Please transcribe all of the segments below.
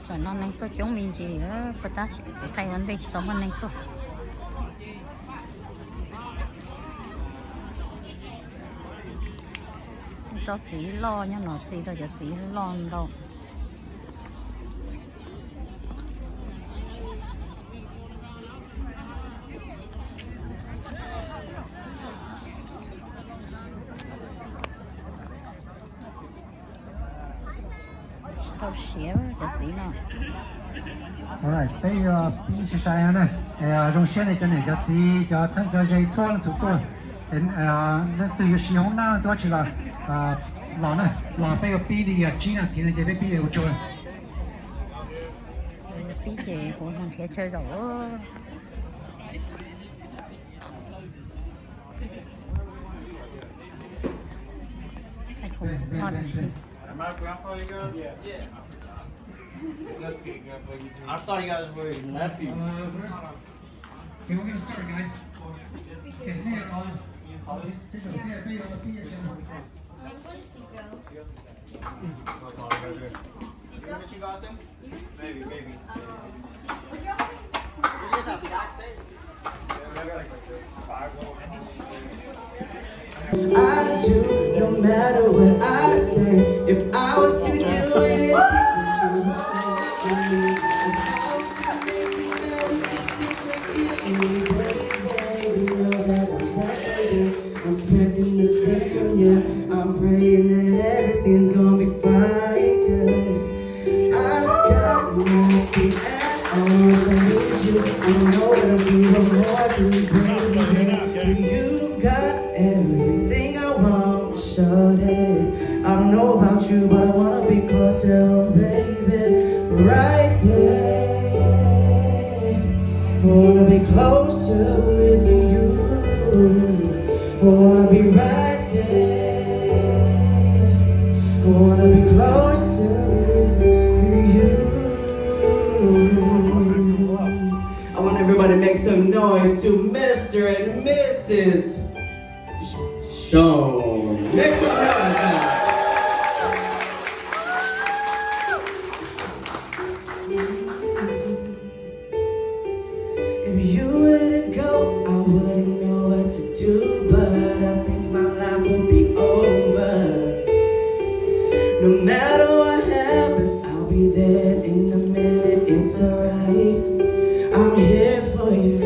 Tam no neeg tuaj coob me ntsis, puas tab sis kuv thaij ua ntej tsis tau muaj neeg tuaj. Tsob txiv loj nyob no, txiv rau cov txiv loj ntau. Tsis tau siav cov txiv no. Peb yuav pib sai sai na. Zoo siab ne cov niam cov txiv cov txheeb cov ze txhua leej txhua tus tuaj. Leej twg yuav siv hoob nab tuaj tsis los, los na, los peb yuav pib li tsib nas this no ces peb pib ua tsaug. Pib ces kuv nrhiav chaw zaum. I thought you guys were nephews. Okay, we're gonna start, guys. Okay, hey, uh, I do, no matter what I say. If I was to do anything, would you want me? If I was to make you mad, would you still forgive me, baby? You know that I'm down for you. I'm expecting the same from you. I'm praying that everything's gonna be fine, 'cause I've got nothing at all if I lose you. I don't know what I'll do, what more do, baby. You've got everything I want, shorty. I don't know about you, but I wanna be closer, oh, baby. Right there. I wanna be closer with you. I wanna be right there. I wanna be closer with you. I want everybody to make some noise to Mister and Missus Sean. Make some noise, guys. If you were to go, I wouldn't know what to do, but I think my life would be over. No matter what happens, I'll be there in a minute, it's alright. I'm here for you.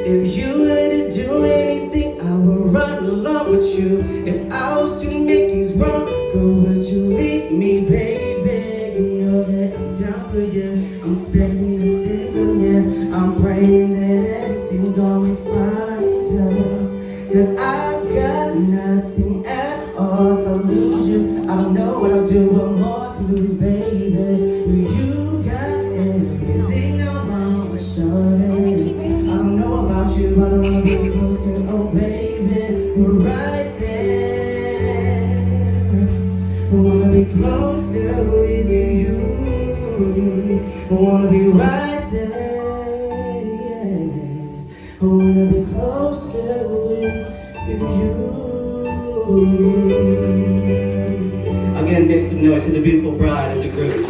If you were to do anything, I will run along with you. If I was to make things wrong, girl, would you leave me, baby? You know that I'm down for you. I'm expecting the same from you. I'm praying that everything gonna be fine, 'cause, 'cause I've got nothing at all if I lose you. I don't know what I'll do, what more I could lose, baby. You got everything I want, shorty. I don't know about you, but I wanna be closer, oh, baby. We're right there. I wanna be closer with you. I wanna be right there. I wanna be closer with you. Again, make some noise to the beautiful bride and the groom.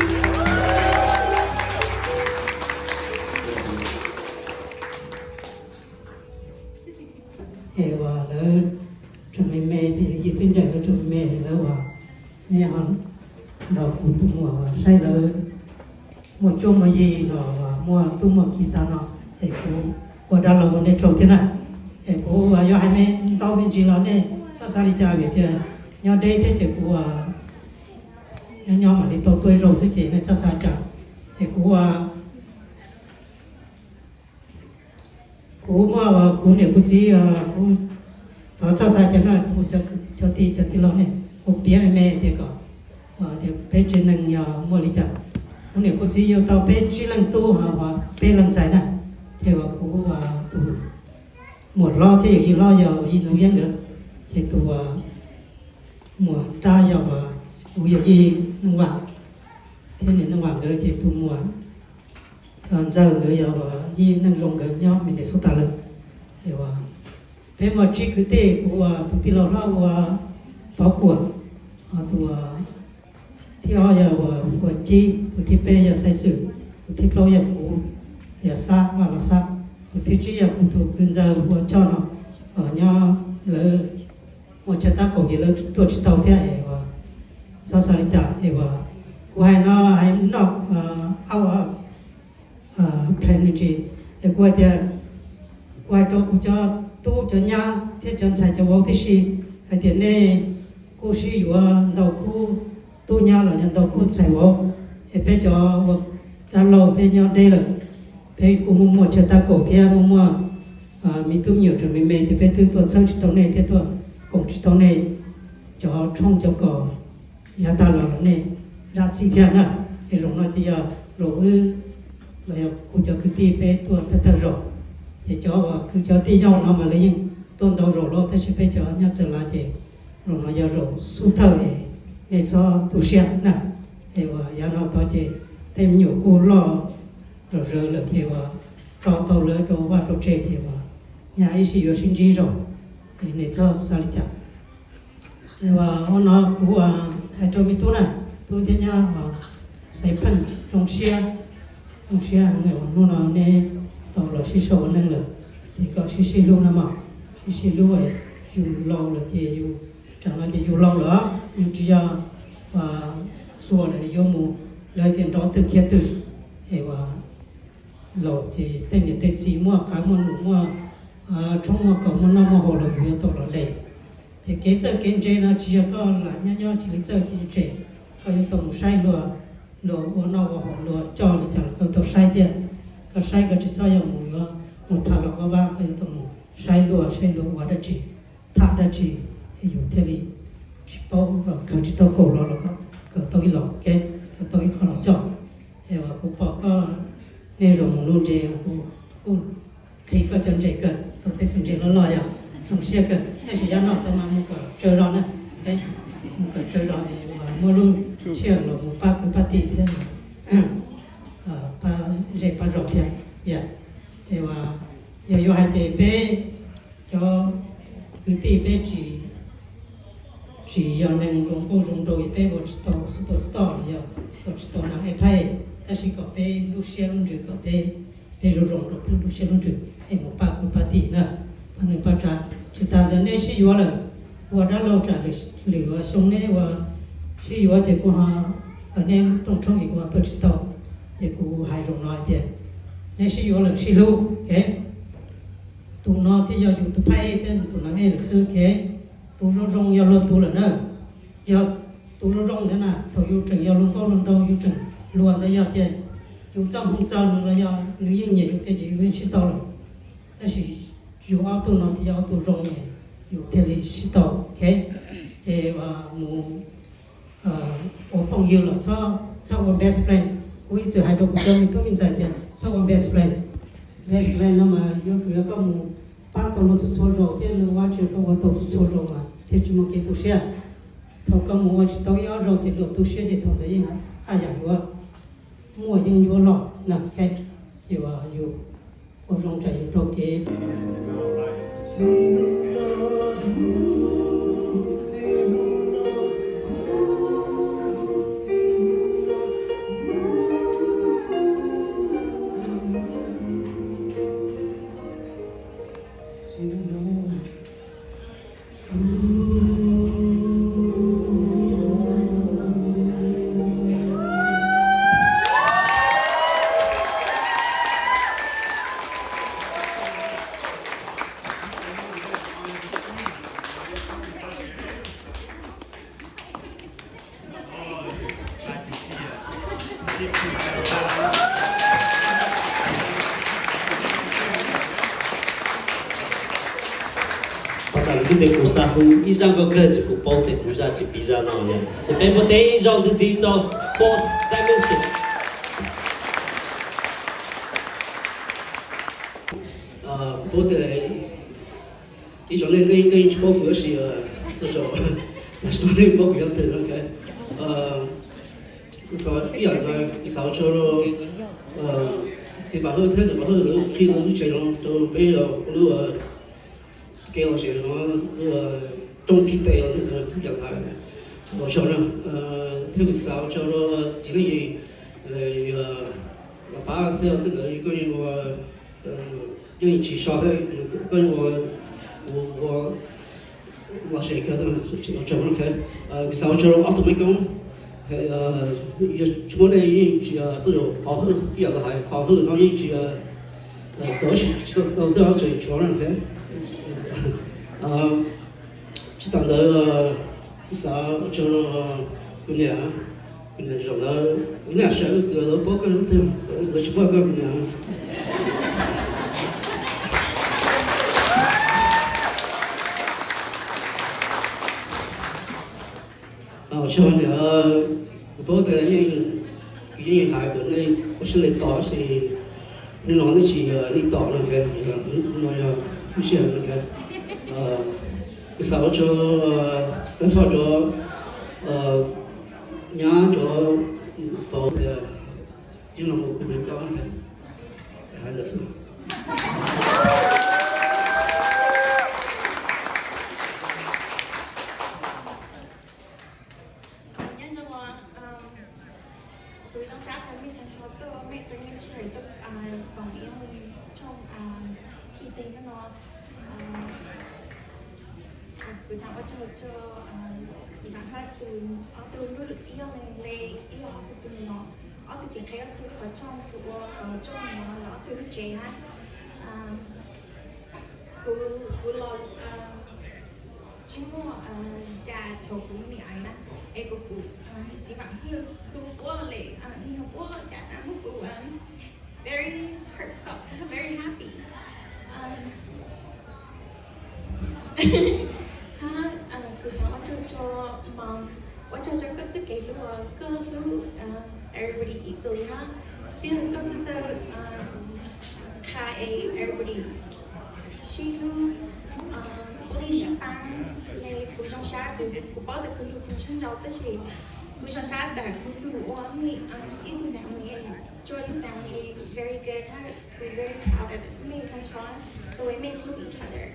Es uas lawv tseem me me ces yus twb ncaim lawv tseem me me, lawv uas nej ho nrog kuv tus muam uas saib lawv muaj cuab muaj yig los uas muaj tub muaj ki tag no, es kuv ua dab laug ua nej tsaug thiab na. Es kuv uas yuav hais me ntau me ntsis los nej txhob xav li cas vim tias nyob deb thiab ces kuv uas nyob nyob mam li tau tuaj ib zaug xwb ces nej txhob xav cas. Es kuv uas kuv muaj uas kuv niam kuv txiv, kuv thov txhob xav cas no, kuv cov tij cov tij laug ne, kuv piav me me tias kom tias peb tsev neeg yog muaj li cas. Kuv niam kuv txiv yug tau peb tsib leej tub, uas peb leej ntxhais na, ces uas kuv uas tus muam hlob thiab yawm yij hlob yog yij Ntxoov Yeeb nkawd, ces tus uas muam dab yog uas kuv yawm yij Neej Vam thiab niam Neej Vam nkawd, ces tus muam ntxawg nkawd yog uas yij Neej Zoo nkawd nyob Minnesota lawm. Es uas peb muaj tsib kwv tij, kuv uas tus tij laug hlob ua Pov Kuam, tus uas thib ob yog uas Huas Cib, tus thib peb yog Xaiv Xwm, tus thib plaub yog kuv, yog Xab, Vaj Los Xab, tus thib tsib yog kuv tus kwv ntxawg hu ua Choj no, nyob lawv muaj chaw tab kaum ces lawv tuaj tsis tau thiab es uas txhob xav li cas es uas kuv hais no hais noj au plan me ntsis es kuv hais tias kuv hais rau kuv cov tub cov nyab thiab cov ntxhais cov vauv tib si hais tias nej kuj sib yuav ntau khub tub nyab los yog ntau khub ntxhais vauv es peb cov ua dab laug peb nyob deb lawm, peb kuj muaj muaj chaw tab kaum thiab muaj muaj me tub me nyuam tseem me me ces peb twb tuaj txhawb tsis tau nej thiab tuaj koom tsis tau nej cov tshoob cov kos yav tag los los nej zam txim thiab na. Es zaum no ces yog zaum wb los yog kuv cov kwv tij peb tuaj thawj thawj zaug, ces cov uas kwv cov tij nyob no mas lawv yeej tuaj ntau zaus lawm tab sis peb cov nyob txawv lav ces zaum no yog zaum xub thawj es nej txhob tu siab na. Es uas yav no tod ces tej me nyuam kuj loj zom zaws lawm ces uas tso tau lawv rau vaj rau tsev ces uas nyaj ib sij yuav sib ntsib zaum es nej txhob xav li cas. Uas ua no kuv hais rau me tub na, tub thiab nyab uas xaiv pheej zoo siab, zoo siab heev uas hnub no neb tau los sib sau ua neej lawm ces kom sib sib hlub na mog, sib sib hlub. Yus laus lawm ces yus, tsam no ces yus laus lawm, yus tsis yog uas hluas lawm yuav mus lawv tias nrov twg khiav twg es uas laus ces tej niam tej txiv muaj qav muaj num muaj tshoob muaj kos muaj noj muaj haus los yus yuav tau los les. Ces kev txawj kev ntse no tsis yog koj lam nyob nyob cia li txawj cia li ntse, koj yuav tau mus saib luag, luag ua noj ua haus luag coj li cas los koj yuav tau saib thiab. Koj saib koj tsis txhob yog mus yuav mus tham los vaj vab, koj yuav tau mus saib luag, saib luag ua dab tsi, tham dab tsi, es yus thiaj li tsis paub, kawg tsis tau kaum los los kawg tau ib los kev, kawg tau ib qho los coj. Es uas kuv pom koj nej zaum mus lub ntses kuv kuj qhia koj cov ntses kawg, tau tej tug ntses loj loj yog zoo siab kawg, tab sis yav no tau mas mus kom tsawg zos na, mus kom tsawg zos es uas muaj lub sij hawm los mus pab kwv pab tij thiab pab zej pab zos thiab. Es uas yog yuav hais tias peb cov kwv tij peb tsis, tsis yog neeg zoo nkauj zoo nraug es peb ua tsis tau super star los yog ua tsis tau nas ej phaj, tab sis kom peb lub siab lub ntsws kom peb, peb zoo zoo rau peb lub siab lub ntsws es mus pab kwv pab tij na, pab neej pab tsav. Tsis tas ntawd neb sib yuav lawm, ua dab laug tsam lwm xyoo neb ua sib yuav ces kuv ho, nej lub rooj tshoob ces kuv ho tuaj tsis tau, ces kuv hais zoo no hais tias neb sib yuav lawm sib hlub, tus no thiaj yog yus tus phaj ej thiab tus nas ej lawm xwb, tus zoo zoo yog luag tus lawm na. Yog tus zoo zoo ntawd na thaum yus tseem yog luag nkauj luag nraug yus tseem hluas ntawd yog tias yus txoj hmoo txog nws los yog nws yeej nyiam yus tiag ces yus yeej sib tau lawm. Tab sis yus ob tug no thiaj yog ob tug zoo es yus thiaj li sib tau. Ces mus ua phooj ywg los txhob ua best friend. Kuv ib txwm hais rau kuv cov me tub me ntxhais tias txhob ua best friend. Best friend no mas yuav tsum yog koj mus pab tau luag txhua txhua zaus thiab luag ua tsis koj ua tau txhua txhua zaus mas thiaj tsis muaj kev tu siab. Thaum koj mus ua tsis tau ib ob zaug ces luag tu siab ces thaum ntawd yeej haj yam yuav muaj yeej yuav los na. Ces yus ua zoo tsam yus rau kev Pab tas lub teb kuv xav hu ib zaj nkauj kawg tsis kuv paub tias kuv zaj tsis piv zaj no. Ces peb npau taws ib zaug ntxiv ntxiv rau Fourth Dimension. Kuv paub tias ib zaug nej yeej tsis paub kuv tab sis tuaj zaum tam sim no nej paub kuv yog leej twg no. Kuv xav ib yam kuv xav tso rau Txiv Pam Hawj thiab Niam Pam Hawj lawv qhib lub tsev no rau peb ua lub kev lom zem no, rooj pib tes los yam ntawd. Ua tsaug na, thiab kuv xav ua tsaug rau txiv neej, los pab thiab tej ntawd koj yeej ua, yeej tsis so thiab, koj yeej ua, ua los sem kawg, ua tsaug. Kuv xav ua tsaug rau ob tug maiv koob, yog tsis muaj nej yeej tsis tuaj zaum qhov hauj lwm, ib yam li hais qhov hauj lwm no yeej tsis txawv, tsis tau txawv thiab, tseem tshuav na. Tsis tas ntawd, kuv xav ua tsaug rau kuv niam, kuv niam zaum ntawd kuv niam sawv kawg lawv paub koj lub twg, lawv tsis paub koj kuv niam. Ua tsaug niam, kuv paub tias yeej, kuv yeej hais kom nej ua siab ntev tos, tab sis hnub no nej tsis ntev tos no, hnub no yog lub sij hawm no. Kuv xav ua tsaug tag nrho cov nyab cov vauv tias hnub no kuv hlub koj, hais ntawd xwb. Nyob zoo, kuv zoo sab qhov mej tag nrho tuaj, mej qee lub sij hawm tuaj koom ib lub tshooj khi teg no. Kuv xav ua tsaug rau txiv Vam Hawj tus, ob tug lub, ib yog nws le, ib yog ob tug tus no, ob tug tseem qhia ob tug lub qhov tshooj, tus ua qhov tshooj no los ob tug lub tsev na. Kuv, kuv los tsis muaj dad thaum kuv me me na, es kuv, kuv txiv Vam Hawj hlub kuv le, nws hlub kuv dad na, hlub kuv very heartfelt, very happy. Kuv xav ua tsaug rau mom, ua tsaug rau koj txoj kev hlub uas koj hlub everybody equally ha, thiab koj txawj txawj qha es everybody sib hlub, ua li sib pab. Kuv zoo sab, kuv paub tias kuv hlub Foom Tsheej Ntau tab sis kuv zoo sab tas kuv hlub ua mej ib tug family, join lub family very good, kuv very proud of mej tag nrho, the way mej hlub each other.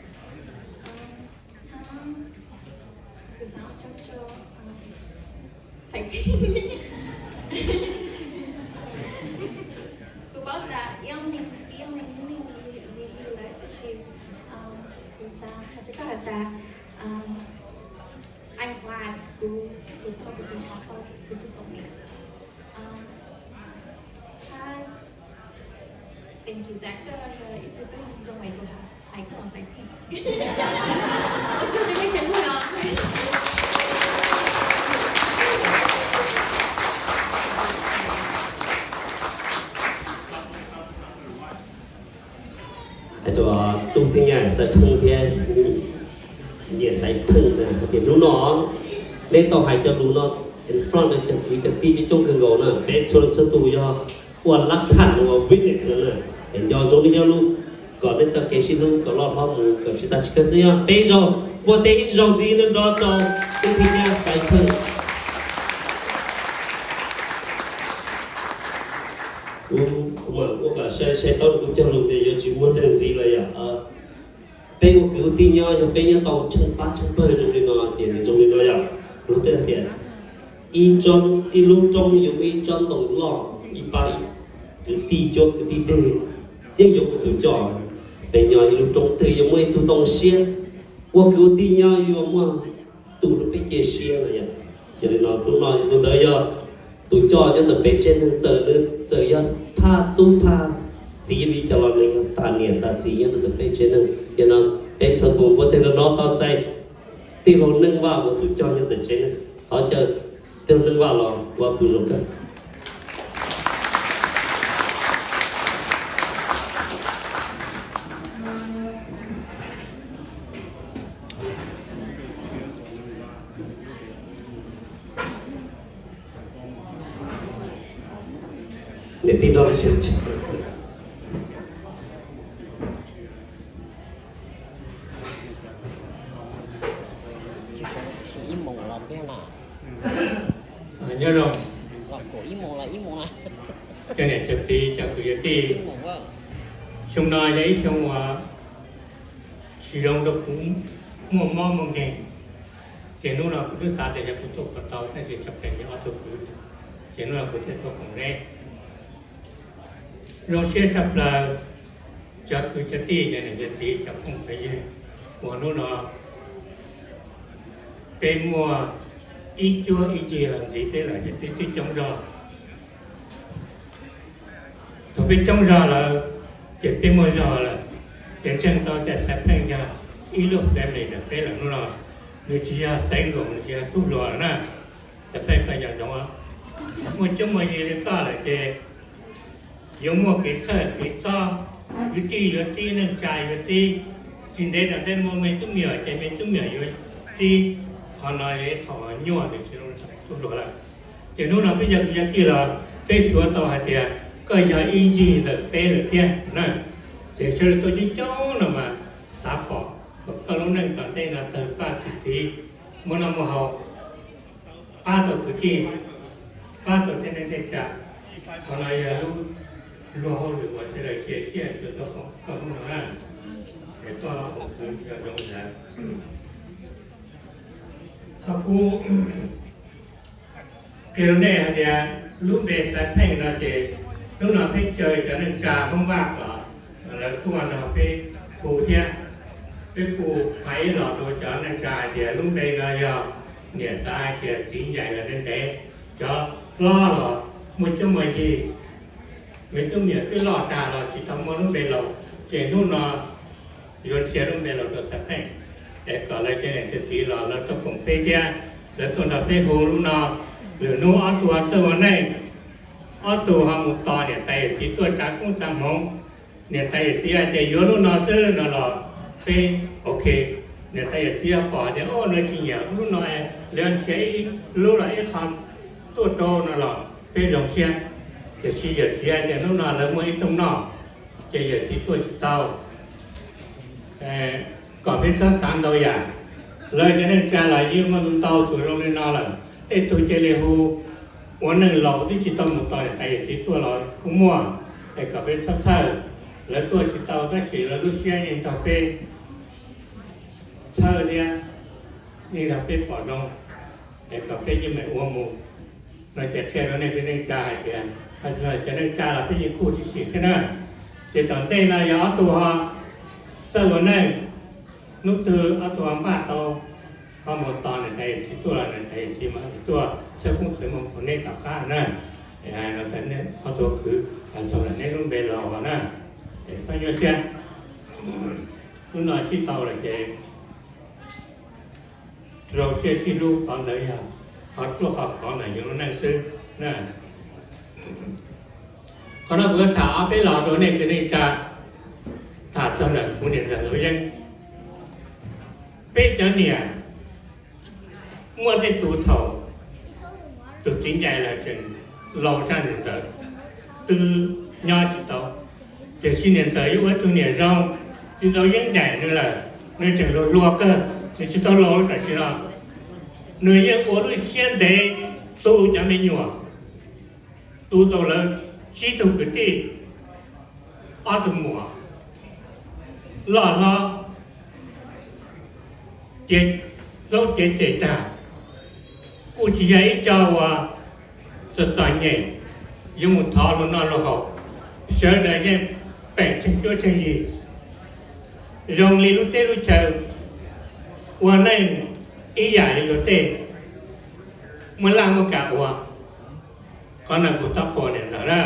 Kuv xav ua tsaug rau Xaiv Pheej. Kuv paub tas ib ob neeg, ib ob neeg neeg lig lig lawm tab sis kuv xav qhia rau koj hais tas I'm glad kuv, kuv tau, kuv ntshaw tau kuv tus soulmate. Thank you, tas koj yog ib tug tub zoo es kuv xaiv koj los xaiv Pheej. Ua tsaug rau mej sawv daws. Hais rau tub thiab nyab Xaiv Pheej thiab, niam Xaiv Pheej na, hais tias hnub no neb tau hais cov lus no in front cov kwv cov tij coob coob kawg nkaus na, peb txhua leej txhua tus yog ua lab tham ua witness na, es nco ntsoov nej cov lus kom nej txoj kev sib hlub kom loj hlob mus kom tsis tas tsis kawg xwb. Yog peb zaug, npuaj teg ib zaug ntxiv no rau tub thiab nyab Xaiv Pheej. Kuv mam ua kom sai sai tau kuv cog lus tias yuav tsis muaj neeg ntxiv lawm yom. Peb ua kwv ua tij nyob, yog peb nyob tau tsheej pab tsheej pawg zoo li no ces nws zoo li no yom. Luag tej hais tias ib tsob, ib lub roob yuav muaj ib tsob ntoo loj, ib pab ib kwv tij cuab kwv tij twg yeej yuav muaj tus coj. Peb nyob ib lub roob twg yuav muaj ib tug ntoo siab. Ua kwv ua tij nyob yuav muaj tus rau peb cia siab no yom. Yog li no hnub no yog tus ntawd yog tus coj nyob ntawm peb tsev neeg, txawm nws txawm yog phaj tub phaj txiv li cas los nws yog tas niam tas txiv nyob ntawm peb tsev neeg. Yog no peb txhua tus npuaj teg no no tau txais tij laug Neej Vaj ua tus coj nyob ntawm tsev neeg. Thov caw tij laug Neej Vaj los ua tus zoo kawg. Niam tij nrog sawv tsees. Ib moos los npiab na. Nyob zoo. Los kaum ib moos los ib moos na. Cov niam cov txiv cov kwv cov tij, xyoo no yog ib xyoo uas tsis zoo rau kuv, muaj mob muaj nkeeg. Ces hnub no kuv twb xav tias yog kuv tuaj kom tau tab sis cov pem nyob ob tug kwv, ces hnub no kuv thiaj tuaj koom neb. Zoo siab tshaj plaws, cov kwv cov tij, cov niam cov txiv, cov phooj cov ywg, uas hnub no peb muaj ib cuab ib ncig los ntxiv peb lawm ces peb twb coob zog. Thaum peb coob zog lawm, ces peb muaj zog lawm, ces ntseeg tau tias Xaiv Pheej yog ib lub family ntawm peb lawm hnub no. Nws tsis yog single, nws tsis yog tub hluas lawm na. Xaiv Pheej koj yog zoo, muaj cuab muaj yig li koj lawm ces yuav muaj kev txhawj kev txob, kwv tij yuav txib, neej tsa yuav txib, tsis ntev tom ntej muaj me tub me nyuam ces me tub me nyuam yuav txib. Qhov no yog ib qho nyuaj nws tsis zoo tub hluas lawm. Ces hnub no peb yog kwv yog tij los peb suav tau hais tias koj yog ib ncig ntawm peb lawm thiab na. Ces sawv daws tuaj coob coob no mas xav pom kom koj lub neej tom ntej no tawg paj txi txiv, muaj noj muaj haus, pab tau kwv tij, pab tau tej neej tej tsa. Qhov no yog lub luag hauj lwm uas sawv daws cia siab xyuas tau koj hnub no na, es koj ua kwv yog zoo ntawd. Ho kuv qhia rau nej hais tias lub npe Xaiv Pheej no ces hnub no peb caw cov neej tsa Hmoob Vaj los lawv tuaj nrog peb hu thiab. Peb hu hais los rau cov neej tsa hais tias lub npe no yog niam xav hais tias txiv ncaim los ntev ntev, cov hlob los muaj cuab muaj yig, me tub me nyuam twb loj tag los tsis tau muaj lub npe laus, ces hnub no yuav nrhiav lub npe laus rau Xaiv Pheej, es kom lawv cov niam cov txiv los lawv tuaj koom peb thiab, lawv tuaj nrog peb hu lub no. Lwm hnub ob tug txawj ua neej, ob tug ho mus tos niam tais yawm txiv tuaj tsa koob tsa hmoov, niam tais yawm txiv hais tias yuav lub no xwb no los peb ok. Niam tais yawm txiv pom tias o no tsis nyiam lub no, lawv nrhiav ib lub los ib qho tuaj rau no los peb zoo siab. Tiam sis yawm txiv hais tias hnub no lawv muaj ib rooj noj, ces yawm txiv tuaj tsis tau. Kom peb txhob xav ntau yam, lawv cov neej tsa los yeej muaj ntau tus zoo li no lawm, tej tug cia li hu ua neej laus twb tsis tau mus tos niam tais yawm txiv tuaj los kuj muaj. Es kom peb txhob txhawj, lawv tuaj tsis tau tab sis lawv lub siab yeej nrog peb txhawj thiab yeej nrog peb pom zoo, es kom peb yeej meem ua mus. No ces qhia rau nej cov neej tsa hais tias, cov neej tsa los peb yeej khuj tib si thiab na. Ces tom ntej no yog ob tug ho txawj ua neej, hnub twg ob tug ho npaj tau ho mus tos niam tais yawm txiv tuaj los niam tais yawm txiv mam li tuaj txhawb koob txhawb hmoov rau neb tom qab na. Ob tug kwv, txog ntawm neb lub npe los na, es txhob nyuaj siab. Lub no sib tau lawm ces rau siab sib hlub, qhov ntawd yog qhov ruaj qhov khov ntawm yus lub neej xwb na. Qhov no kuv yuav tham ob peb lo rau nej kwv neej tsa, tham txog ntawm kuv niam ntxawm Ntaus Yeeb. Peb cov niam muaj tej tus thaum tus txiv ncaim lawm tseem laus tshaj niam ntxawm, twb nyob tsis tau. Tiam sis niam ntxawm yuav ua tug niam zoo, txiv Ntaus Yeeb ncaim nws lawm, nws tseem hluas hluas kawg, nws tsis tau laus li tam sim no. Nws yeej ua lub siab ntev tu cov me nyuam, tu tau lawv tsib tug kwv tij, ob tug muam loj hlob, hlaub cev cem tag, kuj tsis yog ib co uas txom txom nyem yuav mus thov luag noj luag haus. Sawv daws yeej peem tsheej cuab tsheej yig, zoo li lub teb lub chaw, ua neej ib yam li luag tej, muaj laj muaj kam ua. Qhov no kuv tab qhuas niam ntxawm na,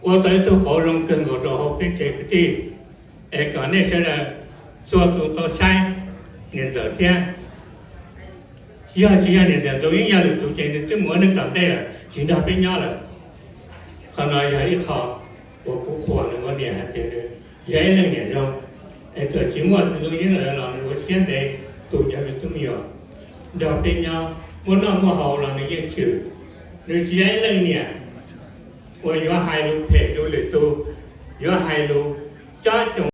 ua tau ib tug qauv zoo kawg nkaus rau hauv peb tsev kwv tij. Es kom nej sawv daws txhua tus tau saib niam ntxawm thiab. Yog tsis yog niam ntxawm Ntaus Yeeb, yog lwm tus ces nws twb mus ua neej tom ntej lawm, tsis nrog peb nyob lawm. Qhov no yog ib qho uas kuv qhuas nws ua niam hais tias nws yog ib leej niam zoo, es txawm tsis muaj txiv Ntaus Yeeb lawm los nws ua siab ntev tu cov me tub me nyuam, nrog peb nyob, muaj noj muaj haus los nws yeej tshwm. Nws tsis yog ib leej niam uas yuav hais lus phem rau lwm tus, yuav hais lus cob coos